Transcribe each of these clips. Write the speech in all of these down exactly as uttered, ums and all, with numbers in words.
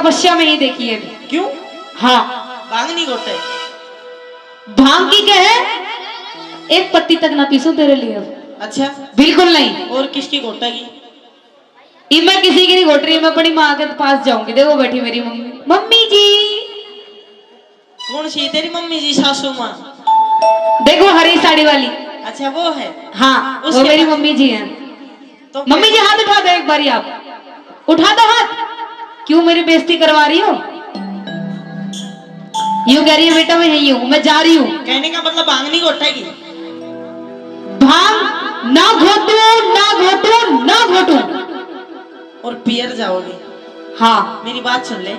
तपस्या में ही देखी है। क्यों? हाँ। भांग नहीं घोटे? भांग की कहे, एक पत्ती तक ना पीसूं तेरे लिए। अच्छा। बिल्कुल नहीं। और किसकी घोटेगी? ये मैं किसी की नहीं घोट रही, मैं अपनी माँ के पास जाऊंगी। देखो बैठी मेरी मम्मी। मम्मी जी। कौन सी तेरी मम्मी जी? सासू माँ? देखो हरी साड़ी वाली। अच्छा, वो है। हाँ, वो उसके मेरी बाद? मम्मी जी हैं। तो मम्मी जी, हाथ उठा दो एक बारी आप। उठा दो हाथ। क्यों मेरी बेइज्जती करवा रही हो? यूं कह रही है, "बेटा, मैं यही हूँ, मैं जा रही हूँ।" कहने का मतलब भांग नहीं घोटेगी? भांग ना घोटू, ना घोटू, ना घोटू। और पियर जाओगी। हाँ। मेरी बात सुन ले।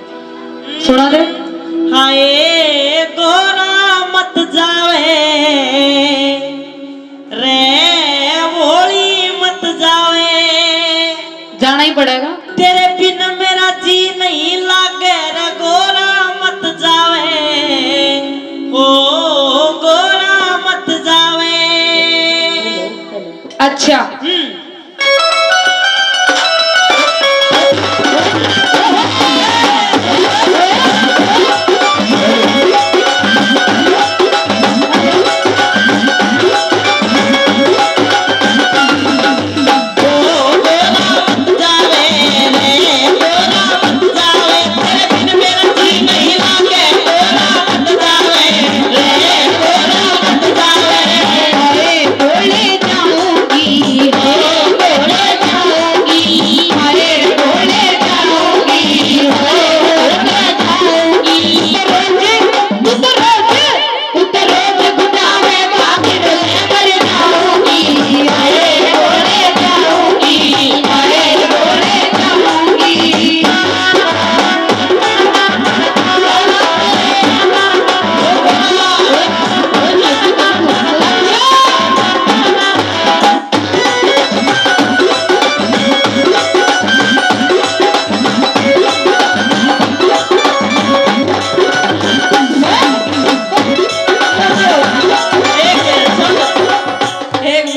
सुना दे। हाय गोरा मत जावे, रे भोली मत जावे। जाना ही पड़ेगा। तेरे बिन मेरा जी नहीं लागे रे गोरा मत जावे, ओ गोरा मत जावे। अच्छा। हम्म।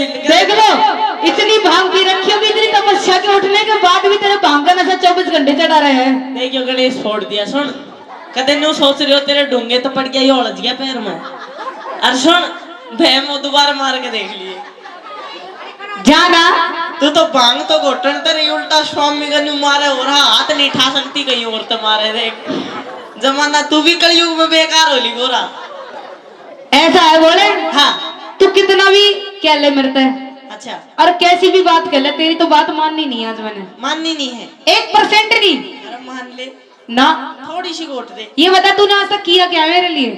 देख लो, इतनी भांग पी रखी होगी, इतनी तपस्या के उठने के बाद भी तेरे भांग का नशा चौबीस घंटे चढ़ा रहे हैं। देखियो गणेश, छोड़ दिया। सुन, कदे न्यू सोच रहे हो, तेरे ढूंगे तो पड़ गया, ये उलझ गया पैर में। और सुन, भैम वो दोबारा मार के देख लिए। जाना। तू तो भांग तो घोटन ते रही, उल्टा स्वामी का न्यू मारे हो रहा, हाथ नहीं ठा सकती कहीं और तो मारे। देख जमाना, तू भी कलयुग में बेकार हो ली गोरा। ऐसा है बोले। हाँ। तू कितना भी कह ले मेरे ते। अच्छा। और कैसी भी बात कह ले, तेरी तो बात माननी नहीं है आज मैंने। माननी नहीं है? एक परसेंट नहीं। अरे मान ले। ना। थोड़ी सी घोट दे। ये बता, तूने आज तक किया क्या मेरे लिए?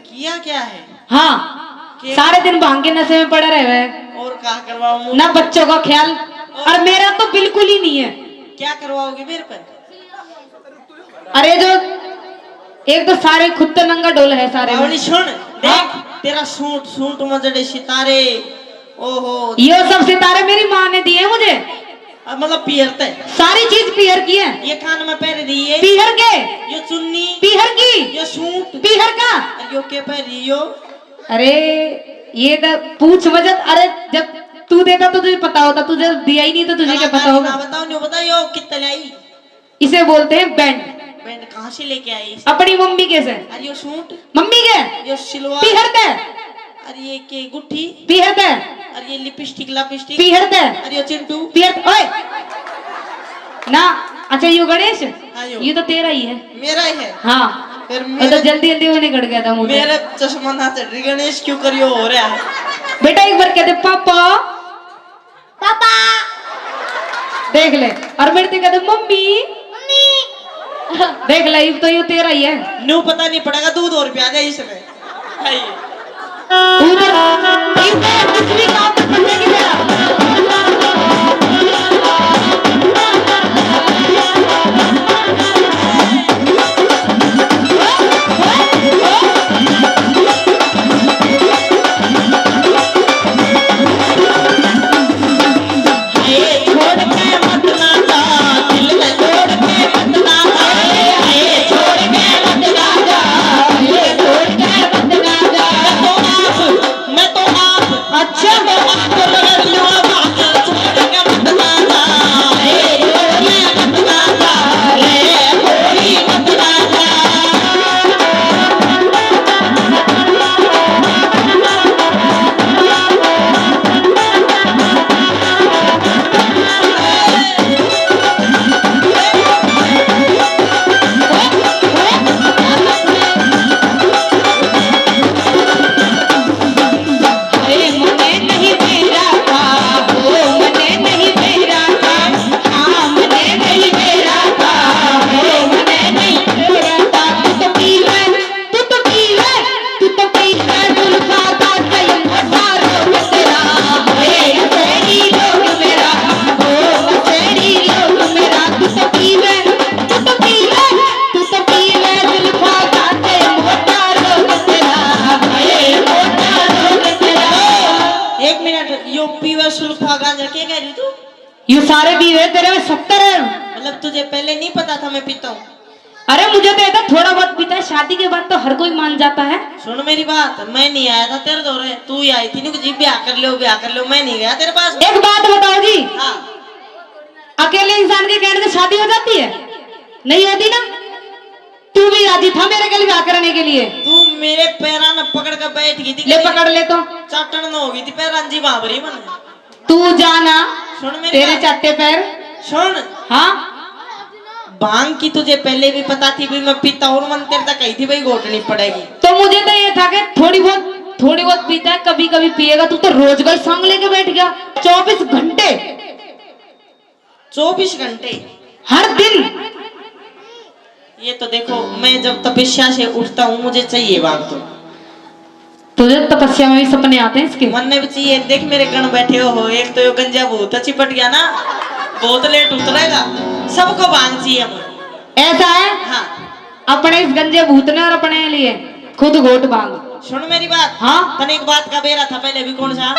किया क्या है? हाँ। क्या? सारे दिन भांग के नशे में पड़ा रहे है। और क्या करवाऊं? ना बच्चों का ख्याल। और? और मेरा तो बिल्कुल ही नहीं है। क्या करवाओगे मेरे पर? अरे जो एक तो सारे खुद तो नंगा डोल है सारे में। बावली सुन, देख, हाँ। तेरा सूट, सूट में जड़े सितारे, ओहो। ये सब सितारे मेरी माँ ने दिए मुझे। अब मतलब पीहर ते? सारी चीज पीहर की है। ये कान में पहन रही है? पीहर के। यो चुन्नी? पीहर की। यो सूट? पीहर का। और यो के पहन रही हो? अरे, ये तो पूछ मजत। अरे, जब तू देता तो तुझे पता होता, तुझे दिया ही नहीं तो तुझे क्या पता होगा? ना बताओ, नहीं बताओ, यो कितना लाई? इसे बोलते हैं बैंड। बैंड कहाँ से लेके आई इसे? अपनी मम्मी के से। और यो सूट? मम्मी के। यो सिलवार? पीहर ते। और ये के गुट्ठी? पीहर ते। और ये लिपस्टिक, लापिस्टिक? पीहर ते। और यो चिंटू? पीहर ते। ओए। ना। अच्छा, यो गणेश? हाँ, यो। ये तो तेरा ही है। मेरा ही है? हाँ। फिर ये तो मेरे, जल्दी जल्दी में निकल गया था मुझे। मेरा चश्मा ना चढ़ रही, गणेश क्यों करियो हो रहा है? बेटा, एक बार कह दे, "पापा।" पापा। देख ले, और मेरे ते कहते, "मम्मी।" मम्मी। देख ले, इब तो यो तेरा ही है। न्यू पता नहीं पड़ेगा, दूध और प्याज है इसमें। है ये। उधर, इब तो कुछ भी काम तो करने की मेरा। ये सारे भी है तेरे में सत्तर है। मतलब तुझे पहले नहीं पता था मैं पीता हूँ? अरे मुझे तो ये तो थोड़ा बहुत पीता है, शादी के बाद तो हर कोई मान जाता है। सुन मेरी बात, मैं नहीं आया था तेरे धोरे, तू ही आई थी, नु जी ब्याह कर लो, ब्याह कर लो, मैं नहीं गया तेरे पास। एक बात बताओ जी, हाँ। अकेले इंसान के कहने से शादी हो जाती है? नहीं होती ना। तू भी राजी था मेरे के लिए ब्याह करने के लिए। तू मेरे पैरां न पकड़ के बैठ गई थी। ले पकड़ ले तो। चाटन न हो गई थी पैरां जी बाबरी मन। तू जाना। सुन मेरी तेरे बात। चाटे पैर। सुन। हाँ। भांग की तुझे पहले भी पता थी भी मैं पीता और मन तेरे तक कही थी भाई घोटनी पड़ेगी। तो मुझे तो ये था कि थोड़ी बहुत, थोड़ी बहुत पीता है, कभी कभी पिएगा। तू तो रोज का ही सांग लेके बैठ गया, चौबीस घंटे। चौबीस घंटे? हर दिन। ये तो देखो, मैं जब तपस्या से उठता हूँ, मुझे चाहिए भांग तो। तुझे तपस्या में भी सपने आते हैं इसके? मन ने भी चाहिए। देख मेरे गण बैठे हो, एक तो यो गंजा भूत चिपट गया ना, बहुत लेट उतरेगा, सबको भांग चाहिए हम। ऐसा है? हाँ। अपने इस गंजे भूत ने और अपने लिए खुद घोट भांग। सुन मेरी बात। हाँ? तने एक बात का बेरा था पहले भी, कौन सा?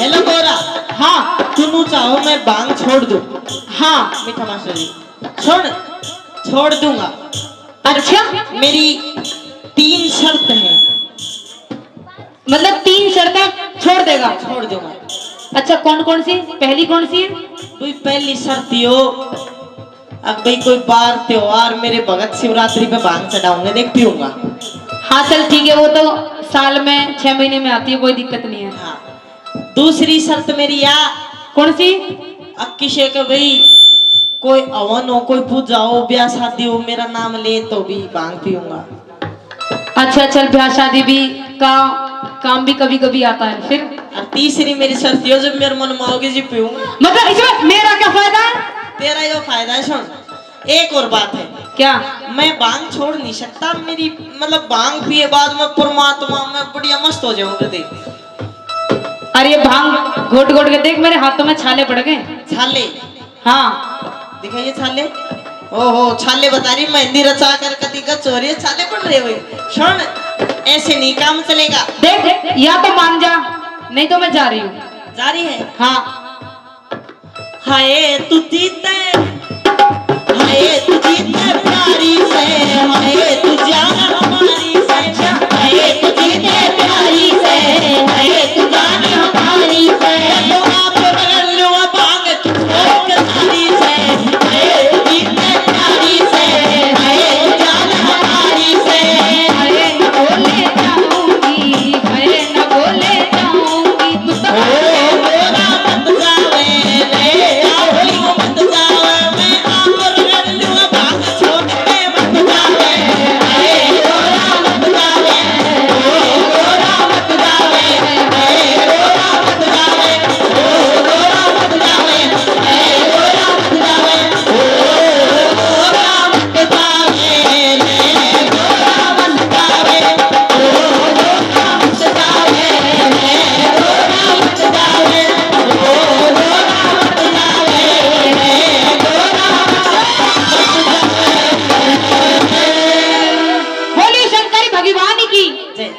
हेलो गोरा। हाँ। तू नू चाहो मैं भांग छोड़ दूं? हाँ। मीठा मास्टर जी, सुन, छोड़ दूंगा। अच्छा। मेरी तीन शर्त हैं। मतलब तीन शर्तें छोड़ देगा? छोड़ दूंगा। अच्छा, कौन कौन सी? पहली कौन सी है? भाई, पहली शर्त यो, अब भाई कोई बार त्योहार मेरे भगत शिवरात्रि पे भांग चढ़ाऊंगे, देख पीऊंगा। हाँ चल ठीक है, वो तो साल में छह महीने में आती है, कोई दिक्कत नहीं है। हाँ। दूसरी शर्त मेरी या। कौन सी? अब किसे के भाई कोई हवन हो, कोई पूजा हो, ब्याह शादी हो, मेरा नाम ले तो भी भांग पीऊंगा। अच्छा चल, ब्याह शादी भी का काम भी कभी कभी आता है फिर। और तीसरी मेरी शर्त यो, जब मेरे मन में आओगे जी पीऊंगा। मतलब इसमें मेरा क्या फायदा है? तेरा यो फायदा है। सुन, एक और बात है। क्या? मैं भांग छोड़ नहीं सकता, मेरी मतलब भांग पिए बाद में परमात्मा में बढ़िया मस्त हो जाऊंगा। देख, अरे भांग घोट घोट के देख, मेरे हाथों में छाले पड़ गए। छाले? हाँ। दिखाइए छाले। ओहो, छाले बता रही, मेहंदी रचा कर कदी गच हो रही है, छाले पड़ रहे हुए। सुन, ऐसे नहीं काम चलेगा। देख, या तो मान जा, नहीं तो मैं जा रही हूँ। जा रही है? हाँ। हाय तू जीते, हाय तू जीते प्यारी से, हाय तू जान हमारी से, हाय तू जीते प्यारी से, हाय तू जान हमारी से। तो आप बगल में भांग तू छोड़ के सारी से, हाय तू जीते प्यारी से, हाय तू जान हमारी से। हाय न बोले जाऊंगी, हाय न बोले जाऊंगी, तू तो ओ, ओ, ओ, मत जावे, ले, ओ, मत जावे। की। जय।